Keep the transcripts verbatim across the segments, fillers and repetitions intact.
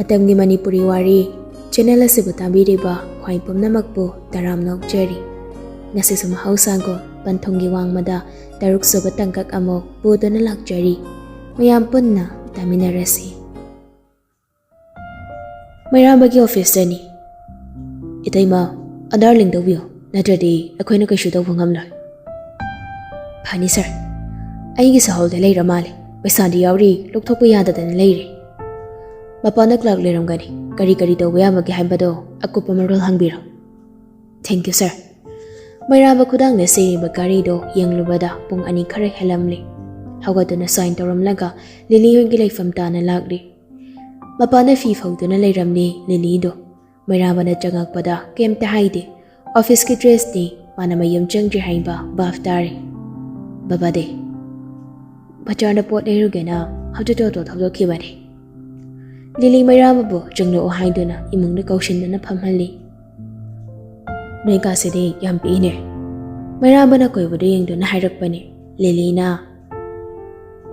ꯃꯇꯝꯒꯤ ꯃꯅꯤꯄꯨꯔꯤ ꯋꯥꯔꯤ ꯆꯦꯅꯦꯜ ꯑꯁꯤꯕꯨ ꯇꯥꯕꯤꯔꯤꯕ ꯈ꯭ꯋꯥꯏ ꯄꯨꯝꯅꯃꯛꯄꯨ ꯇꯔꯥꯝꯅ ꯑꯣꯛꯆꯔꯤ꯫ ꯉꯁꯤꯁꯨ ꯃꯍꯧꯁꯥꯒꯨꯝ ꯄꯟꯊꯨꯡꯒꯤ ꯋꯥꯡꯃꯗ ꯇꯔꯨꯛ ꯁꯨꯕ ꯇꯥꯡꯀꯛ ꯑꯃꯨꯛ ꯄꯨꯗꯨꯅ ꯂꯥꯛꯆꯔꯤ꯫ ꯃꯌꯥꯝ ꯄꯨꯟꯅ ꯇꯥꯃꯤꯟꯅꯔꯁꯤ꯫ ꯃꯩꯔꯥꯕꯒꯤ ꯑꯣꯐꯤꯁꯇꯅꯤ꯫ "ꯏꯇꯩꯃ, ꯑꯙꯥꯔ ꯂꯤꯡ ꯇꯧꯕꯤꯌꯨ, ꯅꯠꯇ꯭ꯔꯗꯤ ꯑꯩꯈꯣꯏꯅ ꯀꯩꯁꯨ ꯇꯧꯕ ꯉꯝꯂꯣꯏ꯫" "ꯐꯅꯤ ꯁꯥꯔ, ꯑꯩꯒꯤ ꯁꯍꯣꯜꯗ ꯂꯩꯔ ꯃꯥꯜꯂꯦ, ꯄꯩꯁꯥꯗꯤ ꯌꯥꯎꯔꯤ, ꯂꯧꯊꯣꯛꯄ ꯌꯥꯗꯗꯅ ꯂꯩꯔꯦ꯫" "ꯃꯄꯥꯟꯗ ꯀ꯭ꯂꯥꯔꯛ ꯂꯩꯔꯝꯒꯅꯤ, ꯀꯔꯤ ꯀꯔꯤ ꯇꯧꯕ ꯌꯥꯕꯒꯦ ꯍꯥꯏꯕꯗꯣ ꯑꯀꯨꯞꯄ ꯃꯔꯣꯜ ꯍꯪꯕꯤꯔꯣ꯫" "ꯊꯦꯡꯀ꯭ꯌꯨ ꯁꯥꯔ꯫" ꯃꯩꯔꯥꯕ ꯈꯨꯗꯥꯡꯗ ꯁꯤꯔꯤꯕ ꯘꯔꯤꯗꯣ ꯌꯦꯡꯂꯨꯕꯗ ꯄꯨꯡ ꯑꯅꯤ ꯈꯔ ꯍꯦꯜꯂꯝꯂꯦ꯫ ꯍꯧꯒꯠꯇꯨꯅ ꯁꯥꯏꯟ ꯇꯧꯔꯝꯂꯒ ꯂꯤꯂꯤ ꯍꯣꯏꯒꯤ ꯂꯩꯐꯝ ꯇꯥꯅ ꯂꯥꯛꯂꯤ꯫ ꯃꯄꯥꯟꯗ ꯐꯤ ꯐꯧꯗꯨꯅ ꯂꯩꯔꯝꯂꯤ ꯂꯤꯂꯤꯗꯣ꯫ ꯃꯩꯔꯥꯕꯅ ꯆꯪꯉꯛꯄꯗ ꯀꯩꯝꯇ ꯍꯥꯏꯗꯦ꯫ ꯑꯣꯐꯤꯁꯀꯤ ꯗ꯭ꯔꯦꯁꯅꯤ, ꯃꯥꯅ ꯃꯌꯨꯝ ꯆꯪꯗ꯭ꯔꯤ ꯍꯥꯏꯕ ꯚꯥꯞ ꯇꯥꯔꯦ꯫ "ꯕꯕꯥꯗꯤ?" "ꯕꯖꯥꯔꯗ ꯄꯣꯠ ꯂꯩꯔꯨꯒꯦꯅ ꯍꯧꯖꯤꯛ ꯑꯣꯇꯣ ꯊꯧꯗꯣꯛꯈꯤꯕꯅꯤ꯫" ꯂꯤꯂꯤ ꯃꯩꯔꯥꯕꯕꯨ ꯆꯪꯂꯛꯑꯣ ꯍꯥꯏꯗꯨꯅ ꯏꯃꯨꯡꯗ ꯀꯧꯁꯤꯟꯗꯨꯅ ꯐꯝꯍꯜꯂꯤ꯫ "ꯅꯣꯏ ꯀꯥꯁꯤꯗꯤ ꯌꯥꯝ ꯄꯤꯛꯏꯅꯦ꯫" ꯃꯩꯔꯥꯕꯅ ꯀꯣꯏꯕꯗ ꯌꯦꯡꯗꯨꯅ ꯍꯥꯏꯔꯛꯄꯅꯤ꯫ ꯂꯤꯂꯤꯅ,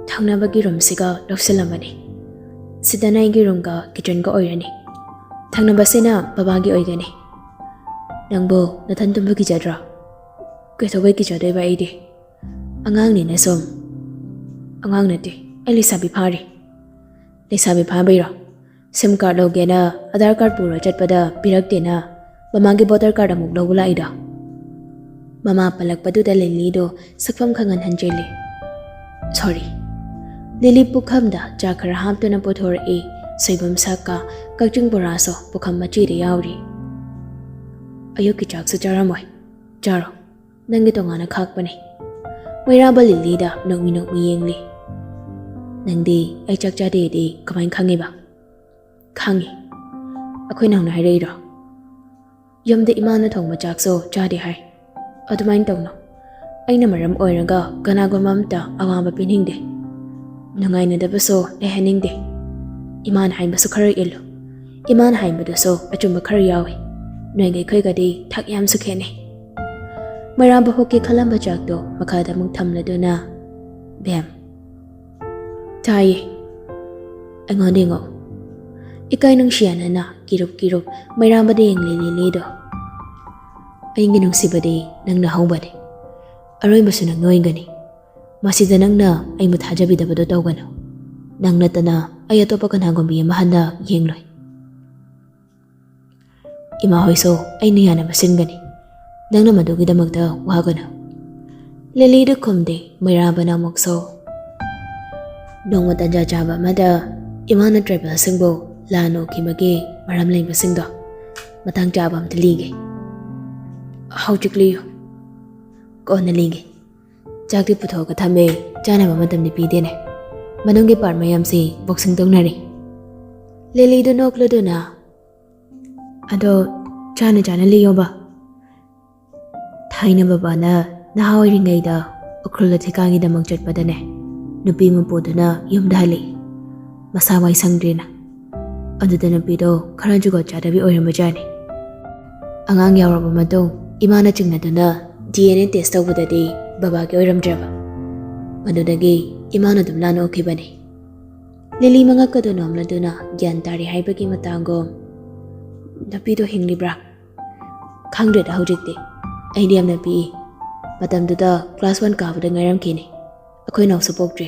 "ꯊꯪꯅꯕꯒꯤ ꯔꯨꯝꯁꯤꯒ ꯂꯧꯁꯤꯜꯂꯝꯕꯅꯤ꯫ ꯁꯤꯗꯅ ꯑꯩꯒꯤ ꯔꯨꯝꯒ ꯀꯤꯆꯟꯒ ꯑꯣꯏꯔꯅꯤ꯫ ꯊꯪꯅꯕꯁꯤꯅ ꯕꯕꯥꯒꯤ ꯑꯣꯏꯒꯅꯤ꯫" "ꯅꯪꯕꯨ ꯅꯊꯟ ꯇꯨꯝꯕ ꯀꯤꯖꯗ꯭ꯔꯣ?" "ꯀꯩꯗꯧꯕꯩ ꯀꯤꯖꯗꯣꯏꯕ ꯑꯩꯗꯤ? ꯑꯉꯥꯡꯅꯤꯅ ꯁꯨꯝ꯫" "ꯑꯉꯥꯡ ꯅꯠꯇꯦ, ꯑꯩ ꯂꯩꯁꯥꯕꯤ ꯐꯥꯔꯦ꯫" "ꯂꯩꯁꯥꯕꯤ ꯐꯥꯕꯩꯔꯣ? ꯁꯤꯝ ꯀꯥꯔꯗ ꯂꯧꯒꯦꯅ ꯑꯙꯥꯔ ꯀꯥꯔꯗ ꯄꯨꯔ ꯆꯠꯄꯗ ꯄꯤꯔꯛꯇꯦꯅ ꯃꯃꯥꯒꯤ ꯚꯣꯇꯔ ꯀꯥꯔꯗ ꯑꯃꯨꯛ ꯂꯧꯕ ꯂꯥꯛꯏꯗꯣ?" ꯃꯃꯥ ꯄꯜꯂꯛꯄꯗꯨꯗ ꯂꯤꯂꯤꯗꯣ ꯁꯛꯐꯝ ꯈꯪꯍꯟ ꯍꯟꯖꯤꯜꯂꯤ꯫ "ꯁꯣꯔꯤ꯫" ꯂꯤꯂꯤ ꯄꯨꯈꯝꯗ ꯆꯥ ꯈꯔ ꯍꯥꯞꯇꯨꯅ ꯄꯨꯊꯣꯔꯛꯏ꯫ ꯁꯣꯏꯕꯨꯝ ꯁꯥꯛꯀ ꯀꯛꯆꯤꯡ ꯕꯣꯔꯥꯁꯨ ꯄꯨꯈꯝ ꯃꯆꯤꯗ ꯌꯥꯎꯔꯤ꯫ "ꯑꯌꯨꯛꯀꯤ ꯆꯥꯛꯁꯨ ꯆꯥꯔꯝꯃꯣꯏ꯫ ꯆꯥꯔꯣ, ꯅꯪꯒꯤ ꯇꯣꯉꯥꯟꯅ ꯈꯥꯛꯄꯅꯦ꯫" ꯃꯩꯔꯥꯕ ꯂꯤꯂꯤꯗ ꯅꯣꯛꯃꯤ ꯅꯣꯛꯃꯤ ꯌꯦꯡꯂꯤ꯫ "ꯅꯪꯗꯤ ꯑꯩ ꯆꯥꯛ ꯆꯥꯗꯦꯗꯤ ꯀꯃꯥꯏꯅ ꯈꯪꯉꯤꯕ?" "ꯈꯪꯉꯤ꯫" "ꯑꯩꯈꯣꯏ ꯅꯪꯅ ꯍꯥꯏꯔꯛꯏꯔꯣ?" "ꯌꯨꯝꯗ ꯏꯃꯥꯅ ꯊꯣꯡꯕ ꯆꯥꯛꯁꯨ ꯆꯥꯗꯦ ꯍꯥꯏ꯫" "ꯑꯗꯨꯃꯥꯏꯅ ꯇꯧꯅꯣ꯫ ꯑꯩꯅ ꯃꯔꯝ ꯑꯣꯏꯔꯒ ꯀꯅꯥꯒꯨꯝꯕ ꯑꯝꯇ ꯑꯋꯥꯕ ꯄꯤꯅꯤꯡꯗꯦ꯫ ꯅꯨꯡꯉꯥꯏꯅꯗꯕꯁꯨ ꯂꯩꯍꯟꯅꯤꯡꯗꯦ꯫ ꯏꯃꯥꯅ ꯍꯥꯏꯕꯁꯨ ꯈꯔ ꯏꯜꯂꯨ꯫ ꯏꯃꯥꯅ ꯍꯥꯏꯕꯗꯨꯁꯨ ꯑꯆꯨꯝꯕ ꯈꯔ ꯌꯥꯎꯏ꯫ ꯅꯣꯏꯒ ꯑꯩꯈꯣꯏꯒꯗꯤ ꯊꯛ ꯌꯥꯝꯁꯨ ꯈꯦꯠꯅꯩ꯫" ꯃꯩꯔꯥꯕ ꯍꯣꯀꯤ ꯈꯜꯂꯝꯕ ꯆꯥꯛꯇꯣ ꯃꯈꯥꯗ ꯑꯃꯨꯛ ꯊꯝꯂꯗꯨꯅ, "ꯕꯦꯝ꯫" "ꯇꯥꯏꯌꯦ꯫" "ꯑꯩꯉꯣꯟꯗ ꯌꯦꯡꯉꯣ꯫" ꯏꯀꯥꯏ ꯅꯨꯡꯁꯤ ꯌꯥꯅꯅ ꯀꯤꯔꯨꯞ ꯀꯤꯔꯨꯞ ꯃꯩꯔꯥꯝꯕꯗ ꯌꯦꯡꯂꯤ ꯂꯤꯂꯤꯗꯣ꯫ "ꯑꯩꯒꯤ ꯅꯨꯡꯁꯤꯕꯗꯤ ꯅꯪꯅ ꯍꯧꯕꯅꯤ, ꯑꯔꯣꯏꯕꯁꯨ ꯅꯪꯅ ꯑꯣꯏꯒꯅꯤ꯫ ꯃꯁꯤꯗ ꯅꯪꯅ ꯑꯩꯕꯨ ꯊꯥꯖꯕꯤꯗꯕꯗꯣ ꯇꯧꯒꯅꯨ꯫ ꯅꯪ ꯅꯠꯇꯅ ꯑꯩ ꯑꯇꯣꯞꯄ ꯀꯅꯥꯒꯨꯝꯕꯤ ꯑꯃ ꯍꯟꯅ ꯌꯦꯡꯂꯣꯏ꯫ ꯏꯃꯥ ꯍꯣꯏꯁꯨ ꯑꯩꯅ ꯌꯥꯅꯕ ꯁꯤꯟꯒꯅꯤ꯫ ꯅꯪꯅ ꯃꯗꯨꯒꯤꯗꯃꯛꯇ ꯋꯥꯒꯅꯨ꯫" ꯂꯤꯂꯤꯗ ꯈꯨꯝꯗꯦ꯫ ꯃꯩꯔꯥꯕꯅ ꯑꯃꯨꯛꯁꯨ, "ꯅꯣꯡꯃ ꯇꯟꯖꯥ ꯆꯥꯕ ꯑꯃꯗ ꯏꯃꯥꯅ ꯇ꯭ꯔꯥꯏꯕꯦꯜꯁꯤꯡꯕꯨ ꯂꯥꯟ ꯑꯣꯛꯈꯤꯕꯒꯤ ꯃꯔꯝ ꯂꯩꯕꯁꯤꯡꯗꯣ ꯃꯇꯥꯡ ꯆꯥꯕ ꯑꯝꯇ ꯂꯤꯒꯦ꯫" "ꯍꯧꯖꯤꯛ ꯂꯤꯌꯨ꯫" "ꯀꯣꯟꯅ ꯂꯤꯒꯦ꯫ ꯆꯥꯛꯇꯤ ꯄꯨꯊꯣꯛꯑꯒ ꯊꯝꯃꯦ, ꯆꯥꯅꯕ ꯃꯇꯝꯗꯤ ꯄꯤꯗꯦꯅꯦ꯫ ꯃꯅꯨꯡꯒꯤ ꯄꯥꯔꯠ ꯃꯌꯥꯝꯁꯤ ꯕꯣꯛꯁꯤꯡ ꯇꯧꯅꯔꯤ꯫" ꯂꯤꯂꯤꯗꯨ ꯅꯣꯛꯂꯗꯨꯅ, "ꯑꯗꯣ ꯆꯥꯅ ꯆꯥꯅ ꯂꯤꯌꯣꯕ꯫ ꯊꯥꯏꯅ ꯕꯕꯥꯅ ꯅꯍꯥ ꯑꯣꯏꯔꯤꯉꯩꯗ ꯎꯈ꯭ꯔꯨꯜꯗ ꯊꯤꯀꯥꯒꯤꯗꯃꯛ ꯆꯠꯄꯗꯅꯦ, ꯅꯨꯄꯤ ꯑꯃ ꯄꯨꯗꯨꯅ ꯌꯨꯝꯗ ꯍꯜꯂꯛꯏ, ꯃꯁꯥ ꯋꯥꯏ ꯁꯪꯗ꯭ꯔꯦꯅ꯫ ꯑꯗꯨꯗ ꯅꯨꯄꯤꯗꯣ ꯈꯔ ꯖꯨꯒꯣꯠ ꯆꯥꯗꯕꯤ ꯑꯣꯏꯔꯝꯕꯖꯥꯠꯅꯤ꯫ ꯑꯉꯥꯡ ꯌꯥꯎꯔꯕ ꯃꯇꯨꯡ ꯏꯃꯥꯅ ꯆꯤꯡꯅꯗꯨꯅ ꯗꯤ ꯑꯦꯟ ꯑꯦ ꯇꯦꯁ ꯇꯧꯕꯗꯗꯤ ꯕꯕꯥꯒꯤ ꯑꯣꯏꯔꯝꯗ꯭ꯔꯕ꯫ ꯃꯗꯨꯗꯒꯤ ꯏꯃꯥꯅ ꯑꯗꯨꯝ ꯂꯥꯟ ꯑꯣꯛꯈꯤꯕꯅꯤ꯫" ꯂꯤꯂꯤ ꯃꯉꯛꯀꯗꯨ ꯅꯣꯝꯂꯗꯨꯅ ꯒ꯭ꯌꯥꯟ ꯇꯥꯔꯦ ꯍꯥꯏꯕꯒꯤ ꯃꯇꯥꯡꯒꯨꯝ, "ꯅꯨꯄꯤꯗꯣ ꯍꯤꯡꯂꯤꯕ꯭ꯔꯥ?" "ꯈꯪꯗ꯭ꯔꯦꯗ ꯍꯧꯖꯤꯛꯇꯤ꯫ ꯑꯩꯗꯤ ꯌꯥꯝꯅ ꯄꯤꯛꯏ꯫ ꯃꯇꯝꯗꯨꯗ ꯀ꯭ꯂꯥꯁ ꯋꯥꯟ ꯀꯥꯕꯗ ꯉꯥꯏꯔꯝꯈꯤꯅꯤ꯫ ꯑꯩꯈꯣꯏ ꯅꯥꯎꯁꯨ ꯄꯣꯛꯇ꯭ꯔꯤ꯫"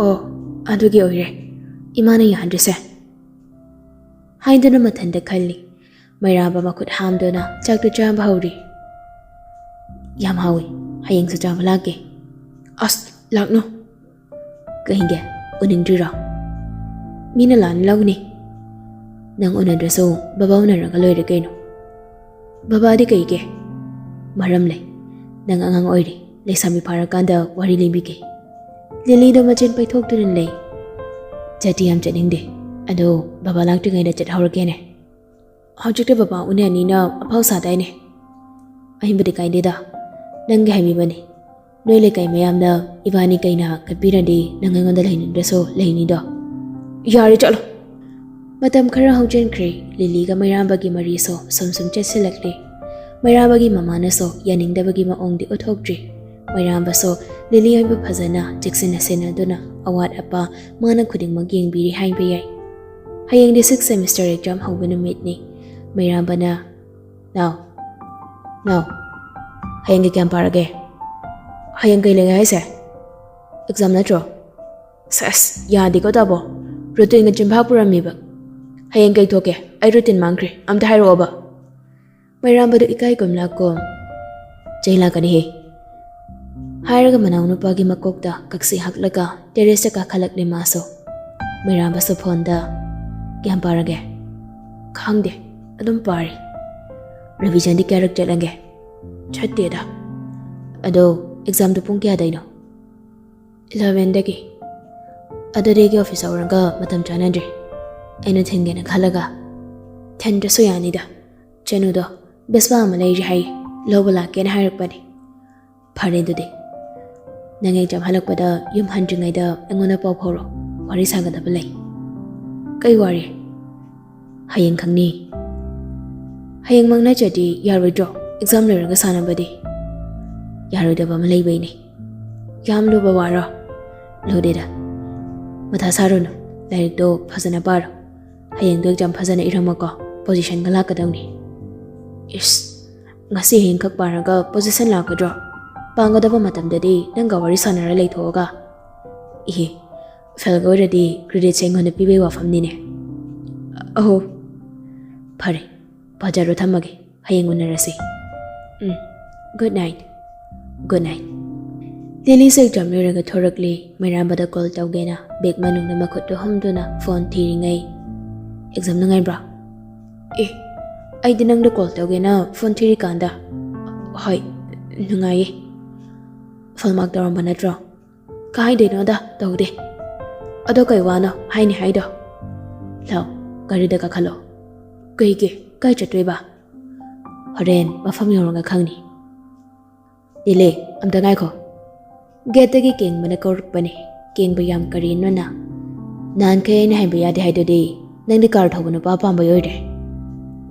"ꯑꯣ, ꯑꯗꯨꯒꯤ ꯑꯣꯏꯔꯦ ꯏꯃꯥꯅ ꯌꯥꯍꯟꯗ꯭ꯔꯤꯁꯦ꯫" ꯍꯥꯏꯗꯨꯅ ꯃꯊꯟꯇ ꯈꯜꯂꯤ꯫ ꯃꯩꯔꯥꯕ ꯃꯈꯨꯠ ꯍꯥꯝꯗꯨꯅ ꯆꯥꯛꯇꯨ ꯆꯥꯕ ꯍꯧꯔꯤ꯫ "ꯌꯥꯝ ꯍꯥꯎꯏ, ꯍꯌꯦꯡꯁꯨ ꯆꯥꯕ ꯂꯥꯛꯀꯦ꯫" "ꯑꯁ, ꯂꯥꯛꯅꯨ꯫" "ꯀꯩꯒꯤ? ꯎꯅꯤꯡꯗ꯭ꯔꯤꯔꯣ? ꯃꯤꯅ ꯂꯥꯟꯅ ꯂꯧꯅꯤ꯫" "ꯅꯪ ꯎꯅꯗ꯭ꯔꯁꯨ ꯕꯕꯥ ꯎꯅꯔꯒ ꯂꯣꯏꯔꯦ ꯀꯩꯅꯣ꯫" "ꯕꯕꯥꯗꯤ ꯀꯩꯒꯤ?" "ꯃꯔꯝ ꯂꯩ꯫ ꯅꯪ ꯑꯉꯥꯡ ꯑꯣꯏꯔꯤ, ꯂꯩꯁꯥꯕꯤ ꯐꯥꯔꯀꯥꯟꯗ ꯋꯥꯔꯤ ꯂꯤꯕꯤꯒꯦ꯫" ꯂꯤꯂꯤꯗꯣ ꯃꯆꯤꯟ ꯄꯩꯊꯣꯛꯇꯨꯅ ꯂꯩ꯫ "ꯆꯠꯇꯤ ꯌꯥꯝ ꯆꯠꯅꯤꯡꯗꯦ, ꯑꯗꯣ ꯕꯕꯥ ꯂꯥꯛꯇ꯭ꯔꯤꯉꯩꯗ ꯆꯠꯍꯧꯔꯒꯦꯅꯦ꯫ ꯍꯧꯖꯤꯛꯇꯤ ꯕꯕꯥ ꯎꯅꯅꯤꯅ ꯑꯐꯥꯎ ꯁꯥꯗꯥꯏꯅꯦ?" "ꯑꯩꯕꯨꯗꯤ ꯀꯥꯏꯗꯦꯗ, ꯅꯪꯒꯤ ꯍꯥꯏꯕꯤꯕꯅꯤ꯫ ꯅꯣꯏ ꯂꯩꯀꯥꯏ ꯃꯌꯥꯝꯅ ꯏꯕꯥꯅꯤ ꯀꯩꯅ ꯀꯠꯄꯤꯔꯗꯤ ꯅꯪ ꯑꯩꯉꯣꯟꯗ ꯂꯩꯅꯤꯡꯗ꯭ꯔꯁꯨ ꯂꯩꯅꯤꯗꯣ꯫" "ꯌꯥꯔꯦ, ꯆꯠꯂꯣ꯫" ꯃꯇꯝ ꯈꯔ ꯍꯧꯖꯤꯟꯈ꯭ꯔꯦ꯫ ꯂꯤꯂꯤꯒ ꯃꯩꯔꯥꯝꯕꯒꯤ ꯃꯔꯤꯁꯨ ꯁꯨꯝ ꯁꯨꯝ ꯆꯦꯠꯁꯤꯜꯂꯛꯂꯦ꯫ ꯃꯩꯔꯥꯝꯕꯒꯤ ꯃꯃꯥꯅꯁꯨ ꯌꯥꯅꯤꯡꯗꯕꯒꯤ ꯃꯑꯣꯡꯗꯤ ꯎꯠꯊꯣꯛꯇ꯭ꯔꯤ꯫ ꯃꯩꯔꯥꯝꯕꯁꯨ ꯂꯤꯂꯤ ꯍꯣꯏꯕꯨ ꯐꯖꯅ ꯆꯦꯛꯁꯤꯟꯅ ꯁꯦꯟꯅꯗꯨꯅ ꯑꯋꯥꯠ ꯑꯄꯥ ꯃꯥꯅ ꯈꯨꯗꯤꯡꯃꯛ ꯌꯦꯡꯕꯤꯔꯤ ꯍꯥꯏꯕ ꯌꯥꯏ꯫ ꯍꯌꯦꯡꯗꯤ sixth semester exam ꯍꯧꯕ ꯅꯨꯃꯤꯠꯅꯤ꯫ ꯃꯩꯔꯥꯝꯕꯅ, "ꯅꯥꯎ, ꯅꯥꯎ, ꯍꯌꯦꯡꯒꯤ ꯀꯌꯥꯝ ꯄꯥꯔꯒꯦ? ꯍꯌꯦꯡ ꯀꯩ ꯂꯩꯒꯦ ꯍꯥꯏꯁꯦ? Exam ꯅꯠꯇ꯭ꯔꯣ?" "ꯁꯦꯁ, ꯌꯥꯗꯦꯀꯣ ꯇꯥꯕꯣ꯫ Routineꯒ ꯆꯤꯟꯐꯥ ꯄꯨꯔꯝꯃꯤꯕ꯫ ꯍꯌꯦꯡ ꯀꯩ ꯊꯣꯛꯀꯦ? ꯑꯩ routine ꯃꯥꯡꯈ꯭ꯔꯦ꯫ ꯑꯝꯇ ꯍꯥꯏꯔꯛꯑꯣꯕ꯫" ꯃꯩꯔꯥꯝꯕꯗꯨ ꯏꯀꯥꯏ ꯀꯨꯝꯂꯥ ꯀꯨꯝ, "ꯆꯩ ꯂꯥꯛꯀꯅꯤꯍꯦ," ꯍꯥꯏꯔꯒ ꯃꯅꯥꯎꯅꯨꯄꯥꯒꯤ ꯃꯀꯣꯛꯇ ꯀꯛꯁꯤ ꯍꯛꯂꯒ terraceꯇ ꯀꯥꯈꯠꯂꯛꯂꯦ ꯃꯥꯁꯨ꯫ ꯃꯩꯔꯥꯝꯕꯁꯨ phoneꯗ "ꯀꯌꯥꯝ ꯄꯥꯔꯒꯦ?" "ꯈꯪꯗꯦ, ꯑꯗꯨꯝ ꯄꯥꯔꯤ꯫" "Revisionꯗꯤ ꯀꯌꯥꯔꯛ ꯆꯠꯂꯒꯦ?" "ꯆꯠꯇꯦꯗ꯫" "ꯑꯗꯣ examꯗꯣ ꯄꯨꯡ ꯀꯌꯥꯗꯩꯅꯣ?" "Elevenꯗꯒꯤ꯫" "ꯑꯗꯨꯗꯤ ꯑꯩꯒꯤ office hourꯒ ꯃꯇꯝ ꯆꯥꯟꯅꯗ꯭ꯔꯦ꯫ ꯑꯩꯅ ꯊꯤꯟꯒꯦꯅ ꯈꯜꯂꯒ꯫" "ꯊꯤꯟꯗ꯭ꯔꯁꯨ ꯌꯥꯅꯤꯗ꯫ ꯆꯅꯨꯗꯣ Vespa ꯑꯃ ꯂꯩꯔꯤ ꯍꯥꯏꯌꯦ, ꯂꯧꯕ ꯂꯥꯛꯀꯦꯅ ꯍꯥꯏꯔꯛꯄꯅꯦ꯫" "ꯐꯔꯦ ꯑꯗꯨꯗꯤ꯫ ꯅꯪ exam ꯍꯜꯂꯛꯄꯗ ꯌꯨꯝ ꯍꯟꯗ꯭ꯔꯤꯉꯩꯗ ꯑꯩꯉꯣꯟꯗ ꯄꯥꯎ ꯐꯥꯎꯔꯣ, ꯋꯥꯔꯤ ꯁꯥꯒꯗꯕ ꯂꯩ꯫" "ꯀꯩ ꯋꯥꯔꯤ?" "ꯍꯌꯦꯡ ꯈꯪꯅꯤ꯫" "ꯍꯌꯦꯡꯃꯛ ꯅꯠꯇ꯭ꯔꯗꯤ ꯌꯥꯔꯣꯏꯗ꯭ꯔꯣ? Exam ꯂꯣꯏꯔꯒ ꯁꯥꯟꯅꯕꯗꯤ?" "ꯌꯥꯔꯣꯏꯗꯕ ꯑꯃ ꯂꯩꯕꯩꯅꯦ꯫" "ꯌꯥꯝ ꯂꯨꯕ ꯋꯥꯔꯣ?" "ꯂꯨꯗꯦꯗ꯫ ꯃꯊꯥ ꯁꯥꯔꯨꯅꯨ, ꯂꯥꯏꯔꯤꯛꯇꯣ ꯐꯖꯅ ꯄꯥꯔꯣ꯫ ꯍꯌꯦꯡꯗꯣ exam ꯐꯖꯅ ꯏꯔꯝꯃꯣꯀꯣ, positionꯒ ꯂꯥꯛꯀꯗꯧꯅꯤ꯫" "ꯏꯁ, ꯉꯁꯤ ꯍꯌꯦꯡꯈꯛ ꯄꯥꯔꯒ position ꯂꯥꯛꯀꯗ꯭ꯔꯣ? ꯄꯥꯒꯗꯕ ꯃꯇꯝꯗꯗꯤ ꯅꯪꯒ ꯋꯥꯔꯤ ꯁꯥꯟꯅꯔ ꯂꯩꯊꯣꯛꯑꯒ꯫" "ꯏꯍꯦ, failꯒ ꯑꯣꯏꯔꯗꯤ creditꯁꯦ ꯑꯩꯉꯣꯟꯗ ꯄꯤꯕꯩ ꯋꯥꯐꯝꯅꯤꯅꯦ꯫" "ꯑꯍꯣ, ꯐꯔꯦ, ꯄꯥꯖꯔꯣ, ꯊꯝꯃꯒꯦ꯫ ꯍꯌꯦꯡ ꯎꯅꯔꯁꯤ꯫" "ꯎꯝ, good night꯫" "Good night꯫" ꯂꯤꯂꯤꯁꯨ exam ꯂꯣꯏꯔꯒ ꯊꯣꯔꯛꯂꯤ꯫ ꯃꯩꯔꯥꯝꯕꯗ call ꯇꯧꯒꯦꯅ bag ꯃꯅꯨꯡꯗ ꯃꯈꯨꯠꯇꯨ ꯍꯨꯝꯗꯨꯅ phone ꯊꯤꯔꯤꯉꯩ, "Exam ꯅꯨꯡꯉꯥꯏꯕ꯭ꯔꯥ?" "ꯑꯦ, ꯑꯩꯗꯤ ꯅꯪꯗ call ꯇꯧꯒꯦꯅ phone ꯊꯤꯔꯤꯀꯥꯟꯗ꯫" "ꯍꯣꯏ, ꯅꯨꯡꯉꯥꯏꯌꯦ꯫" "Full mark ꯇꯧꯔꯝꯕ ꯅꯠꯇ꯭ꯔꯣ?" "ꯀꯥꯏꯗꯩꯅꯣꯗ, ꯇꯧꯗꯦ꯫" "ꯑꯗꯣ ꯀꯩ ꯋꯥꯅꯣ ꯍꯥꯏꯅꯤ ꯍꯥꯏꯗꯣ?" "ꯂꯥꯎ, ꯒꯥꯔꯤꯗ ꯀꯥꯈꯠꯂꯣ꯫" "ꯀꯩꯒꯤ? ꯀꯥꯏ ꯆꯠꯇꯣꯏꯕ?" "ꯍꯣꯔꯦꯟ ꯃꯐꯝ ꯌꯧꯔꯒ ꯈꯪꯅꯤ꯫" "ꯂꯤꯂꯤ, ꯑꯝꯇ ꯉꯥꯏꯈꯣ꯫" Gateꯇꯒꯤ ꯀꯦꯡꯕꯅ ꯀꯧꯔꯛꯄꯅꯤ꯫ "ꯀꯦꯡꯕ ꯌꯥꯝ ꯀꯔꯤꯅꯣꯅ? ꯅꯍꯥꯟꯈꯩ ꯑꯩꯅ ꯍꯥꯏꯕ ꯌꯥꯗꯦ ꯍꯥꯏꯗꯨꯗꯤ꯫ ꯅꯪꯗꯤ car ꯊꯧꯕ ꯅꯨꯄꯥ ꯄꯥꯝꯕꯩ ꯑꯣꯏꯔꯦ꯫"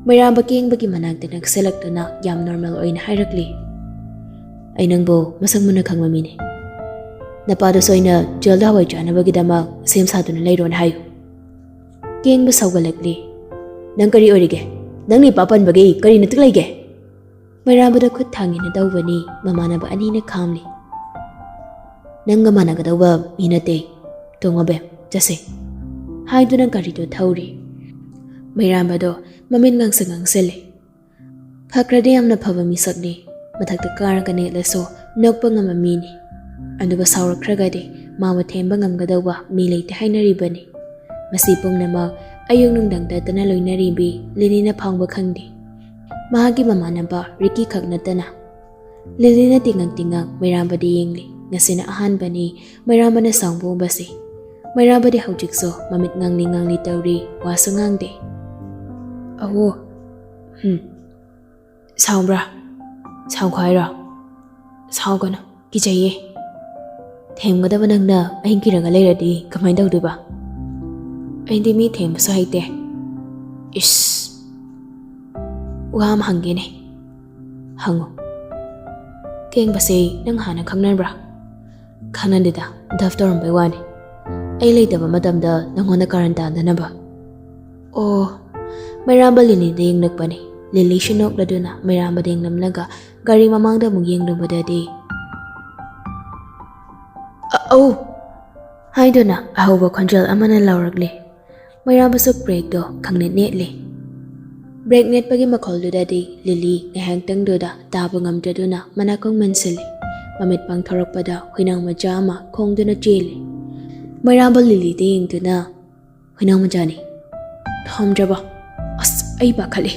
ꯃꯩꯔꯥꯝꯕ ꯀꯦꯡꯕꯒꯤ ꯃꯅꯥꯛꯇ ꯅꯛꯁꯤꯜꯂꯛꯇꯨꯅ ꯌꯥꯝ normal ꯑꯣꯏꯅ ꯍꯥꯏꯔꯛꯂꯤ, "ꯑꯩ ꯅꯪꯕꯨ ꯃꯁꯛ ꯃꯨꯟꯅ ꯈꯪꯕ ꯃꯤꯅꯤ꯫ ꯅꯄꯥꯗꯨꯁꯨ ꯑꯩꯅ jailꯗ ꯍꯋꯥꯏ ꯆꯥꯅꯕꯒꯤꯗꯃꯛ ꯁꯦꯝ ꯁꯥꯗꯨꯅ ꯂꯩꯔꯣꯅ ꯍꯥꯏꯌꯨ꯫" ꯀꯦꯡꯕ ꯁꯥꯎꯒꯠꯂꯛꯂꯤ꯫ "ꯅꯪ ꯀꯔꯤ ꯑꯣꯏꯔꯤꯒꯦ? ꯅꯪꯅ ꯏꯄꯥ ꯄꯟꯕꯒꯤ ꯀꯔꯤ ꯅꯇꯤꯛ ꯂꯩꯒꯦ?" ꯃꯩꯔꯥꯝꯕꯗ ꯈꯨꯠ ꯊꯥꯡꯉꯤꯅ ꯇꯧꯕꯅꯤ, ꯃꯃꯥꯟꯅꯕ ꯑꯅꯤꯅ ꯈꯥꯝꯂꯤ꯫ "ꯅꯪꯒ ꯃꯥꯟꯅꯒꯗꯧꯕ ꯃꯤ ꯅꯠꯇꯦ꯫ ꯇꯣꯡꯉꯣ ꯕꯦꯝ, ꯆꯠꯁꯦ," ꯍꯥꯏꯗꯨꯅ ꯒꯥꯔꯤꯗꯣ ꯊꯧꯔꯤ꯫ ꯃꯩꯔꯥꯝꯕꯗꯣ ꯃꯃꯤꯠ ꯉꯥꯡꯁꯪ ꯉꯥꯡꯁꯜꯂꯤ꯫ ꯐꯈ꯭ꯔꯗꯤ ꯌꯥꯝꯅ ꯐꯕ ꯃꯤꯁꯛꯅꯤ꯫ ꯃꯊꯛꯇ ꯀꯥꯔꯒ ꯅꯦꯠꯂꯁꯨ ꯅꯣꯛꯄ ꯉꯝꯕ ꯃꯤꯅꯤ꯫ ꯑꯗꯨꯒ ꯁꯥꯎꯔꯛꯈ꯭ꯔꯒꯗꯤ ꯃꯥꯕꯨ ꯊꯦꯝꯕ ꯉꯝꯒꯗꯧꯕ ꯃꯤ ꯂꯩꯇꯦ ꯍꯥꯏꯅꯔꯤꯕꯅꯤ꯫ ꯃꯁꯤ ꯄꯨꯝꯅꯃꯛ ꯑꯌꯨꯛ ꯅꯨꯡꯗꯥꯡ ꯇꯠꯇꯅ ꯂꯣꯏꯅꯔꯤꯕꯤ ꯂꯤꯂꯤꯅ ꯐꯥꯎꯕ ꯈꯪꯗꯦ꯫ ꯃꯍꯥꯛꯀꯤ ꯃꯃꯥꯟꯅꯕ ꯔꯤꯀꯤ ꯈꯛ ꯅꯠꯇꯅ꯫ ꯂꯤꯂꯤꯅ ꯇꯤꯡꯉꯛ ꯇꯤꯡꯉꯛ ꯃꯩꯔꯥꯝꯕꯗ ꯌꯦꯡꯂꯤ꯫ ꯉꯁꯤꯅ ꯑꯍꯥꯟꯕꯅꯤ ꯃꯩꯔꯥꯝꯕꯅ ꯁꯥꯎꯕ ꯎꯕꯁꯤ꯫ ꯃꯩꯔꯥꯝꯕꯗꯤ ꯍꯧꯖꯤꯛꯁꯨ ꯃꯃꯤꯠ ꯉꯥꯡꯂꯤ ꯉꯥꯡꯂꯤ ꯇꯧꯔꯤ, ꯋꯥꯁꯨ ꯉꯥꯡꯗꯦ꯫ "ꯑꯍꯣ, ꯍꯝ, ꯁꯥꯎꯕ꯭ꯔꯥ? ꯁꯥꯎꯈꯣ ꯍꯥꯏꯔꯣ? ꯁꯥꯎꯒꯅꯨ, ꯀꯤꯖꯩꯌꯦ꯫ ꯊꯦꯝꯒꯗꯕ ꯅꯪꯅ ꯑꯩ ꯀꯤꯔꯒ ꯂꯩꯔꯗꯤ ꯀꯃꯥꯏꯅ ꯇꯧꯗꯣꯏꯕ? ꯑꯩꯗꯤ ꯃꯤ ꯊꯦꯝꯕꯁꯨ ꯍꯩꯇꯦ꯫ ꯏꯁ, ꯋꯥ ꯑꯃ ꯍꯪꯒꯦꯅꯦ, ꯍꯪꯉꯨ꯫ ꯀꯦꯡꯕꯁꯦ ꯅꯪ ꯍꯥꯟꯅ ꯈꯪꯅꯕ꯭ꯔꯥ?" "ꯈꯪꯅꯗꯦꯗ, ꯗꯞ ꯇꯧꯔꯝꯕꯩ ꯋꯥꯅꯤ꯫ ꯑꯩ ꯂꯩꯇꯕ ꯃꯇꯝꯗ ꯅꯪꯉꯣꯟꯗ ꯀꯥꯔꯟ ꯇꯥꯗꯅꯕ꯫" "ꯑꯣ꯫" ꯃꯩꯔꯥꯝꯕ ꯂꯤꯂꯤꯗ ꯌꯦꯡꯂꯛꯄꯅꯤ꯫ ꯂꯤꯂꯤꯁꯨ ꯅꯣꯛꯂꯗꯨꯅ ꯃꯩꯔꯥꯝꯕꯗ ꯌꯦꯡꯂꯝꯂꯒ ꯒꯥꯔꯤ ꯃꯃꯥꯡꯗ ꯑꯃꯨꯛ ꯌꯦꯡꯂꯨꯕꯗꯗꯤ, "ꯑ-, ꯑꯧ!" ꯍꯥꯏꯗꯨꯅ ꯑꯍꯧꯕ ꯈꯣꯟꯖꯦꯜ ꯑꯃꯅ ꯂꯥꯎꯔꯛꯂꯦ꯫ ꯃꯩꯔꯥꯝꯕꯁꯨ ꯕ꯭ꯔꯦꯛꯇꯣ ꯈꯪꯅꯦꯠ ꯅꯦꯠꯂꯦ꯫ ꯕ꯭ꯔꯦꯛ ꯅꯦꯠꯄꯒꯤ ꯃꯈꯣꯜꯗꯨꯗꯗꯤ ꯂꯤꯂꯤ ꯉꯥꯏꯍꯥꯛꯇꯪꯗꯨꯗ ꯇꯥꯕ ꯉꯝꯗ꯭ꯔꯗꯨꯅ ꯃꯅꯥꯀꯣꯡ ꯃꯦꯟꯁꯤꯜꯂꯤ꯫ ꯃꯃꯤꯠ ꯄꯥꯡꯊꯣꯔꯛꯄꯗ ꯍꯨꯏꯅꯥꯎ ꯃꯆꯥ ꯑꯃ ꯈꯣꯡꯗꯨꯅ ꯆꯦꯜꯂꯤ꯫ ꯃꯩꯔꯥꯝꯕ ꯂꯤꯂꯤꯗ ꯌꯦꯡꯗꯨꯅ, "ꯍꯨꯏꯅꯥꯎ ꯃꯆꯥꯅꯤ꯫ ꯊꯣꯝꯗ꯭ꯔꯕꯣ? ꯑꯁ, ꯑꯩ ꯄꯥꯈꯠꯂꯤ꯫"